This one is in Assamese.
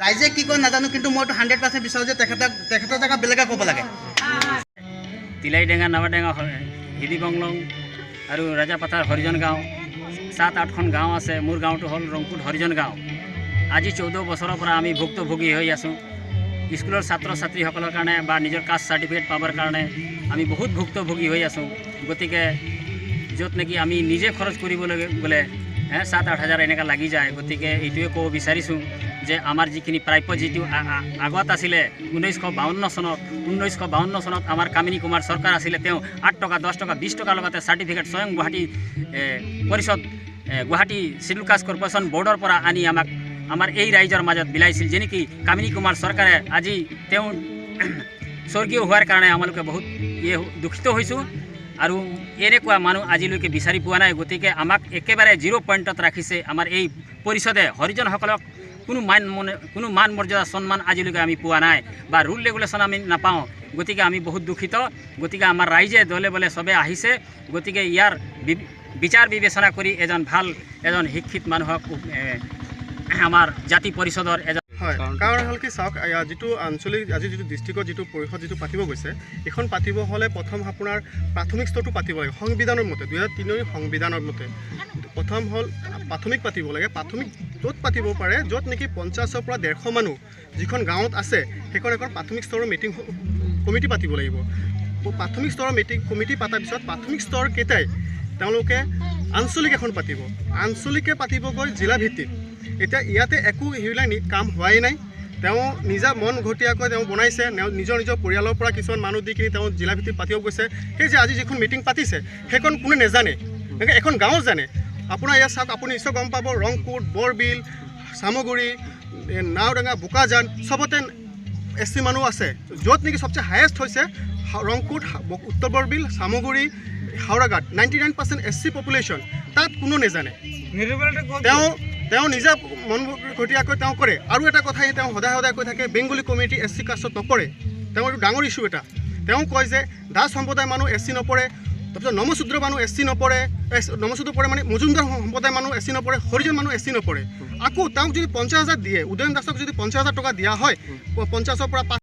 ৰাইজে কি কয় নাজানো, কিন্তু মইতো 100% বিচাৰোঁ যে তেখেতক তেখেতৰ জেগা বেলেগে ক'ব লাগে। তিলাইডেঙা, নাৱাডেঙা, হিদি বংলং আৰু ৰাজাপাথাৰ হৰিজন গাঁও, সাত আঠখন গাঁও আছে। মোৰ গাঁৱটো হ'ল ৰংপুৰ হৰিজন গাঁও। আজি 14 বছৰৰ পৰা আমি ভুক্তভোগী হৈ আছোঁ। স্কুলৰ ছাত্ৰ ছাত্ৰীসকলৰ কাৰণে বা নিজৰ কাষ্ট চাৰ্টিফিকেট পাবৰ কাৰণে আমি বহুত ভুক্তভোগী হৈ আছোঁ। গতিকে য'ত নেকি আমি নিজে খৰচ কৰিবলৈ গ'লে 7-8 হাজাৰ এনেকুৱা লাগি যায়। গতিকে এইটোৱে ক'ব বিচাৰিছোঁ যে আমাৰ যিখিনি প্ৰাপ্য, যিটো আগত আছিলে 1952 চনত, 1952 চনত আমাৰ কামিনী কুমাৰ চৰকাৰ আছিলে, তেওঁ 8 টকা, 10 টকা, 20 টকাৰ লগতে চাৰ্টিফিকেট স্বয়ং গুৱাহাটী পৰিষদ, গুৱাহাটী চিডিউল কাষ্ট কৰ্পৰেশ্যন বৰ্ডৰ পৰা আনি আমাক আমাৰ এই ৰাইজৰ মাজত বিলাইছিল। যে নেকি কামিনী কুমাৰ চৰকাৰে আজি তেওঁ স্বৰ্গীয় হোৱাৰ কাৰণে আমালোকে বহুত ইয়ে দুখিত হৈছোঁ আৰু এনেকুৱা মানুহ আজিলৈকে বিচাৰি পোৱা নাই। গতিকে আমাক একেবাৰে জিৰ' পইণ্টত ৰাখিছে আমাৰ এই পৰিষদে। হৰিজনসকলক কোনো মান মনে কোনো মান মৰ্যাদা সন্মান আজিলৈকে আমি পোৱা নাই বা ৰুল ৰেগুলেশ্যন আমি নাপাওঁ। গতিকে আমি বহুত দুখিত। গতিকে আমাৰ ৰাইজে দলে বলে চবে আহিছে। গতিকে ইয়াৰ বিচাৰ বিবেচনা কৰি এজন ভাল এজন শিক্ষিত মানুহক আমাৰ জাতি পৰিষদৰ এজন হয়, কাৰণ হ'ল কি, চাওক, এয়া যিটো আঞ্চলিক আজি যিটো ডিষ্ট্ৰিক্টত যিটো পৰিষদ যিটো পাতিব গৈছে, এইখন পাতিব হ'লে প্ৰথম আপোনাৰ প্ৰাথমিক স্তৰটো পাতিব লাগে। সংবিধানৰ মতে, 2003ৰ সংবিধানৰ মতে প্ৰথম হ'ল প্ৰাথমিক পাতিব লাগে। প্ৰাথমিক য'ত পাতিব পাৰে, য'ত নেকি 50ৰ পৰা 150 মানুহ যিখন গাঁৱত আছে, সেইখন এখন প্ৰাথমিক স্তৰৰ মিটিং কমিটি পাতিব লাগিব। প্ৰাথমিক স্তৰৰ মিটিং কমিটি পতাৰ পিছত প্ৰাথমিক স্তৰ কেইটাই তেওঁলোকে আঞ্চলিক এখন পাতিব, আঞ্চলিকে পাতিবগৈ জিলা ভিত্তিত। এতিয়া ইয়াতে একো সেইবিলাক কাম হোৱাই নাই। তেওঁ নিজা মন ঘটীয়াকৈ তেওঁ বনাইছে, নিজৰ নিজৰ পৰিয়ালৰ পৰা কিছুমান মানুহ দি কিনি তেওঁ জিলা ভিত্তিত পাতিব গৈছে। সেই যে আজি যিখন মিটিং পাতিছে, সেইখন কোনে নেজানে, এনেকৈ এখন গাঁও জানে। আপোনাৰ ইয়াত চাওক, আপুনি নিশ্চয় গম পাব, ৰংপুৰ, বৰবিল, চামগুৰি, নাওডেঙা, বোকাজান চবতে এছ চি মানুহ আছে। য'ত নেকি চবচে হায়েষ্ট হৈছে ৰংকুট, উত্তৰ বৰবিল, চামগুৰি, হাওৰাঘাট, 99% SC population, তাত কোনো নেজানে। তেওঁ নিজা মন ঘটীয়াকৈ তেওঁ কৰে। আৰু এটা কথাই তেওঁ সদায় সদায় কৈ থাকে, বেংগলী কমিউনিটি এছ চি কাষ্টত নপৰে। তেওঁ এইটো ডাঙৰ ইছ্যু এটা। তেওঁ কয় যে দাস সম্প্ৰদায়ৰ মানুহ এছ চি নপৰে, তাৰপিছত নমশূদ্ৰ মানুহ এছ চি নপৰে, নমশূদ্ৰ পৰে মানে মজুমদাৰ সম্প্ৰদায়ৰ মানুহ এছ চি নপৰে, হৰিজন মানুহ এছ চি নপৰে। আকৌ তেওঁক যদি 50 হাজাৰ দিয়ে, উদয়ন দাসক যদি 50 হাজাৰ টকা দিয়া হয়, 50ৰ পৰা 5